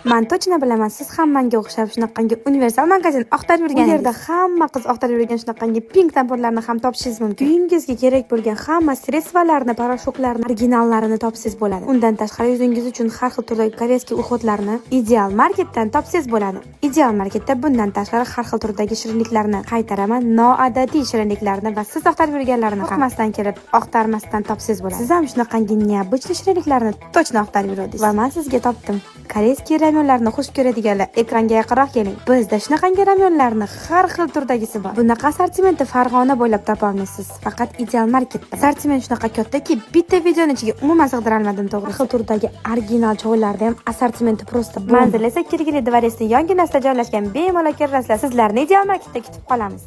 Man точно bilaman, siz ham menga o'xshab shunaqangi universal magazin axtarib yurgan. Bu yerda hamma qiz axtarib yurgan shunaqangi pink набор larni ham topishingiz mumkin. Uyingizga kerak bo'lgan hamma средство larni, порошок larni, originallarini topsangiz bo'ladi. Undan tashqari, yuzingiz uchun har xil turdagi корейский уход larni Ideal Marketdan topsangiz bo'ladi. Ideal Marketda bundan tashqari har xil turdagi shirinliklarni, qaytaraman, noodatiy shirinliklarni va siz axtarib yurganlarni ham qo'rqmasdan kelib, axtarmasdan topsangiz bo'ladi. Siz ham shunaqangi необычный shirinliklarni точно axtarib yuruvdingiz va men sizga topdim. Корейский ramyonlarni xush ko'radiganlar, ekranga yaqinroq keling. Bizda shunaqangi ramyonlarni har xil turdagisi bor. Bunaqa assortimentni Farg'ona bo'ylab topa olmaysiz. Faqat Ideal Marketda. Assortiment shunaqa kattaki, bitta videoni ichiga umuman sig'dira olmadim, to'g'risi. Har xil turdagi original choylarni ham assortimenti просто. Manzil esa Kirgili дворец ni yonginasida joylashgan. Bemalol kirasizlar. Sizlarni Ideal Marketda kutib qolamiz.